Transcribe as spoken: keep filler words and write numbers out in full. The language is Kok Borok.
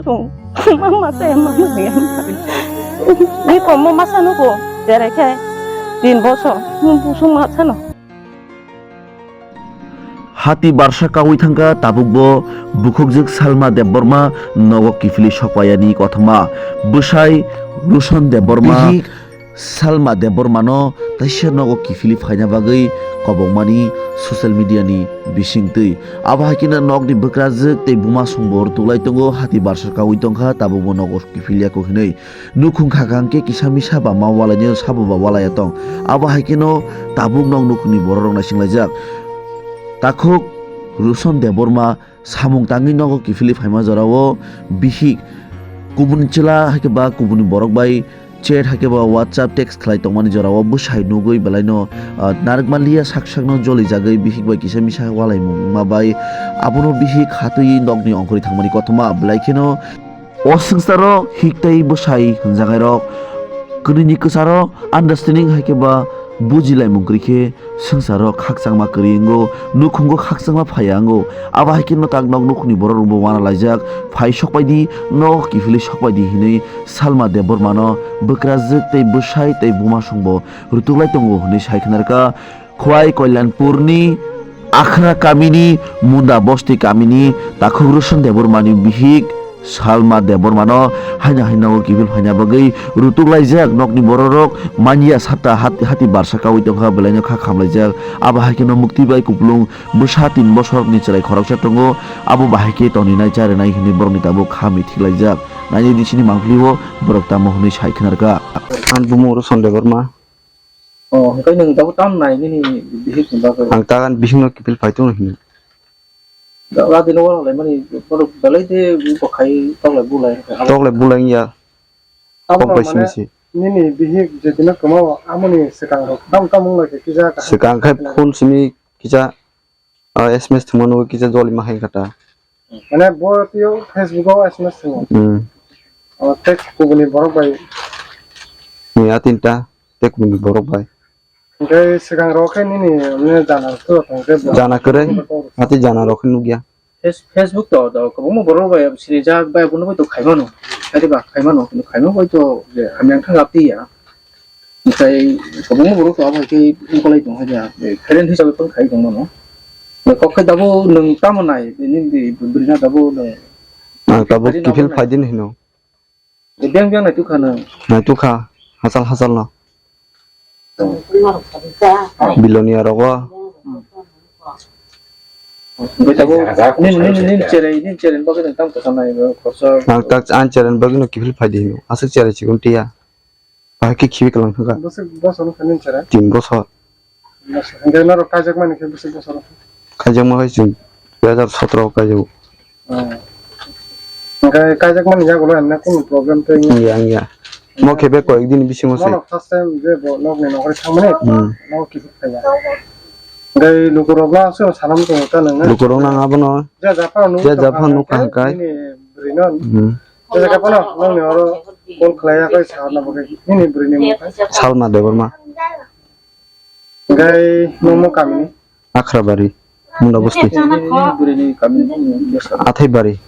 Tung mama se mama ya. Ni komo masa no ko. Jere khe tin bosor. Mung busung masa no. Hati barsa kawi thangkha tabukbo bukhukjwk Salma Debbarma nogo kiphilwi sokpayani kothoma bwsai Ruson Debbarma. Bihik Salma Debbarmano taisa nogo kiphilwi phaina bagwi kobokmani social media ni bisingtwi. Abo hai kheno nokni bwkrajwk tei buma songbo rwtuklai tongo hati barsa kawi tongkha tabukbo nogo kiphilya kok hinwi. Nukhung khakha hwnkhe kisa misa ba ma walainai sabo ba walaiya tong. Abo hai kheno tabuk nok nukhungni borok rok naisinglaijak. Takhuk Ruson Debbarma samung tangwi nogo kiphilwi phaima jorao bihik kubun chwla hai khe ba kubuni borok bai chat hai khe ba WhatsApp text khlai tongmani jorao bwsai nugwi belaino, ah, narwkma liya sak sakno jolijagwi bihik bai kisa misa walaimung wngma bai abono bihik hatwi nokni ongkhorwi thangmani kothoma belai kheno. O swngcharo hik tei bwsai hwnjaknairok kwnwini kwcharo understanding hai khe ba bujilaimung kwrwi khe swngcharo khakchangma kwrwi wngo, nukhungo khakchangma phaiya wngo. Abo hai khe no tak nok nukhungni borok rokbo uanalaijak, phai sokpaidi, nok kiphilwi sokpaidi hinwi Salma Debbarmano bwkrajwk tei bwsai tei buma songbo rwtuklai tongo hinwi sai khna rwkha. Khwai Kalyanpurni Akhra kamini Munda Bosti kamini takhuk Ruson Debbarmani bihik Salma Debbarmano haino haino kiphil phaina bagwi rwtuklaijak nokni bororok manya sata hat-, hati barsa kawi tongkha belaino kha khamlaijak. Abo hai kheno mukti bai kupulung bwsa tin bosorni chwrai khoroksa tongo, abo bahai khe toninai charinai hinwi borokni tabuk kha mithiklaijak. Naidi disini mangpili o borok tamo hwnwi sai khna rwkha. Ang bumung Ruson Debbarma. Oh, hwnkhe nwng tabuk tam nai nini bihik ni bagwi? Ang tagan bihik no kiphil phai tongo hino. Da-, dadi no wala lai mani, borok belai de bo khai tok lai bu lai. Tok lai bu lai ya. Abo tok bai mane simi si. Nini bihik je dino kwmao amoni swkang rok tam tam wng lai khe kisa kaham. Swkang khai phone simi kisa. O S M S thwngmano kisa joli ma hai kha ta. Mane bo twiyo Facebook o S M S thwngo. Hmm. O tei kubuni borok bai. Ni a tinta tei kubuni borok bai. Hwnkhe swkang rok khe nini mane jana rok thwk thang khe bo. Jana kwrwi. Hati jana rok khe nukya. Face-, Facebook to, to kwbangma borok bai sinijak bai abono bai to khaimano. Khairi ba khaimano, kintu khaima bai to je hamya wngkha lab tiya. Omotai kwbangma borok to abo hai khe wngkolai tong kha ya, friend hisabe phano khai tong mano. Kok khe dabo nwng tamo nai, nini bwrwi na dabo nwng. Ang tabuk kiphil phai din hino. Beng beng nai tukha nwng. Nai tukha, hachal hachal no. Biloni aro go. Bai tabuk nini, nini, nini cherai, nini cherai bagwi nwng tamo kwsa nai, khoroksa. Ang tak, ang cherai bagwi no kiphil phai di hino. Aswk cherai chikon tiya. Bahai khe khibi kwlang thangkha. Bwswk bosor wngkha nini chwrai? Tin bosor. Bosor. Hwnkhe norok kaijakmani khe bwswk bosor wngkha? Kaijakma khai chwng dui hazar sotro o kaijago. Oh. Hwnkhe kaijakmani yagulo emne kunu problem tei wngya? Wngya, wngya. Mo khe be koyek din bisingo se. Mono first time je bo nokni nokri thangmani, hmm, nogo kiphil phaiya. Hwnkhe lukurokno aswk sanam tongo ta nwngnai? Lukurokno ang abono je japhano je japhano nukha hwnkhe. Nini bwrwino. Hmm. Jesa khe phano nokni oro call khlai ya khe sa na bagwi nini bwrwini mung khe? Salma Debbarma. Hwnkhe nungmo kamini? Akhrabari, Munda Bosti. Nini bwrwini kamini mung khe sa? Athaibari.